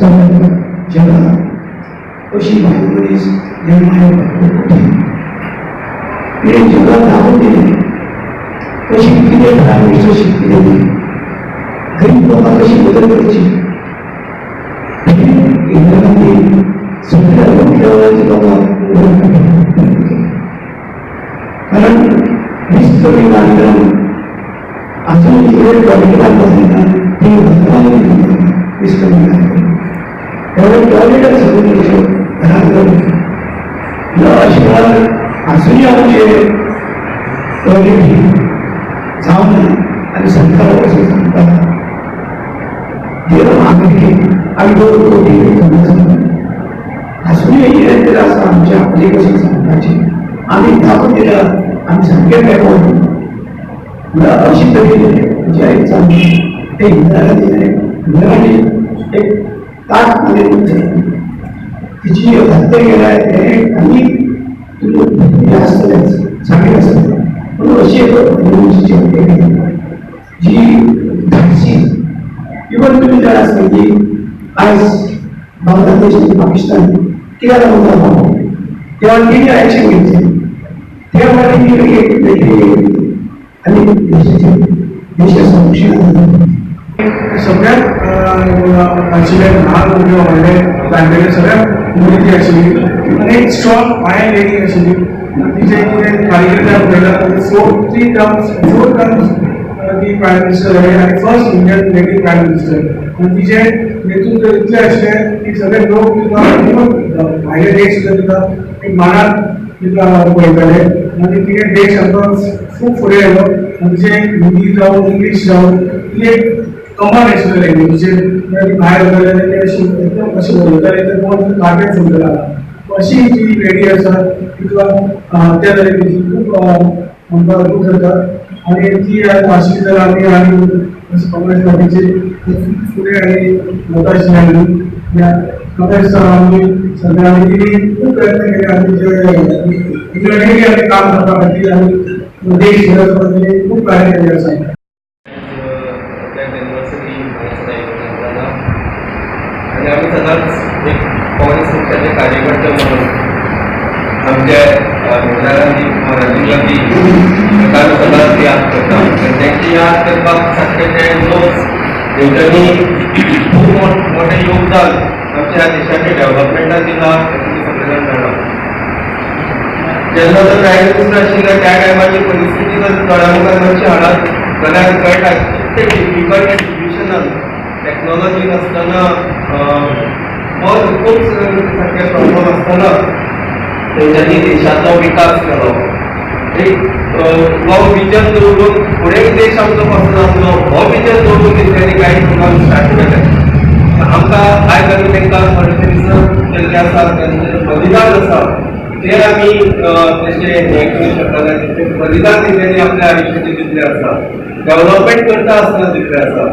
सगळ्या जगात अशी बायल मनीस निर्माण येवपाक खूब कठीण. तिणें जगाक दाखोवन दिलें कशी कितें प्रायम मिनिस्टरशीप कितें ती, गरीब लोकांक कशी मदत करची. इंदिरा गांधी सगळ्या लेवलाच्या लोकांक वयर काडपाक प्रयत्न केलो. कारण 20 कमी बांदकाम अजून इकडे टॉयलेट बांधता जायना, ती भगवान 20 कमी बांधकाम एवढं टॉयलेटच सगळं घरात. अशा वेळार अजूनही आमचे टॉयलेट जावना आनी सरकार कशें सांगता देव अमेरिकेत आमी 2 कोटी लोकांना अजूनही हें तर आसा आमच्या आपले कशें सांगपाचें. आमी दाखोवन दिला आमी सामकें बॅकवर्ड. म्हळ्यार अशी तरेन जे आयज चालू ते इंदिरा गांधी, इंदिरा गांधी एक ताट मध्ये तिची हत्या केल्या तें आनी हे आसतलेंच, सारकें आसतलें. पूण अशी एक मनशाची हत्या केली जी धाडसी. इवन तुमी जाणा आसतले की आयज बांगलादेश आनी पाकिस्तान कित्याक लागून जाता, तेव्हा तिणी ॲक्शन घेतली, तेव्हा तिणी एक वेगळी आनी देशाचे देशा संरक्षण. सगळ्यात आशिल्ले ल्हान भुरगे व्हडले जाणटेले सगळ्यात उमेदी आशिल्ली आनी एक स्ट्रॉंग आयर्न लेडी आशिल्ली. तिचे कितें कारिकेचर पळयला, four three terms, four terms ती प्रायम मिनिस्टर जाली आनी first Indian lady prime minister. आनी तिचें नेतृत्व इतलें आशिल्लें की सगळे लोक तिका, इवन भायले देश सुद्दां तिका एक मानान तिका पळयताले आनी तिणें देश आमकां खूब फुडें आयलो. आनी तिचें हिंदी जावं, इंग्लीश जावं, ती एक कमाल आशिल्ली लँग्वेजीचेर. ती भायर वताले ते अशी एकदम अशें उलयताले ते कोण कार्पेट फुलता. अशी जी लेडी आसा तिका हत्या जाली तिची, खूब आमकां दूख जाता. आनी ती आशिल्ली जाल्यार आमी आनी काँग्रेस पार्टीचे फुडें आनी वता आशिल्ले. आनी म्हाका दिसता आमी सगळे आमी तिणी खूब प्रयत्न केले आनी जे युनायटेडली आमी काम करपा खातीर आनी देश फुडें वचपा खातीर खूब कार्य केल्लें आसा. एनिवर्सरी जाता आनी आमी सदांच एक काँग्रेस पक्षाचे कार्यकर्ते म्हणून आमचे इंदिरा गांधी, राजीव गांधी हांकां आमी सदांच याद करता. आनी तांची याद करपाक सारकें ते लोक तेंच्यांनी खूब मोठें योगदान आमच्या देशाच्या डेव्हलपमेंटात दिलां हें तुमी सगळे जाण जाणा. जेन्ना तो प्रायम मिनिस्टर आशिल्ले त्या टायमाची परिस्थिती जर दोळ्या मुखार मातशी हाडात जाल्यार कळटा कितले डिफिकल्ट सिच्युएशनान, टॅक्नोलॉजी नासतना, खूब सारके प्रॉब्लम आसतना तेंच्यांनी देशाचो विकास केलो. एक हो विजन दवरून, फुडें देश आमचो कसो जातलो हो विजन दवरून तेंच्यांनी कांय प्रोग्राम स्टार्ट केले. आमकां आयज आमी तांकां थोडे दीस केल्ले आसा, तेंचें बलिदान आसा ते आमी तेचें हें करूंक शकना. तेचें बलिदान तेंच्यांनी आपल्या आयुश्याचें दिल्लें आसा, डेव्हलपमेंट करता आसतना दिल्लें आसा.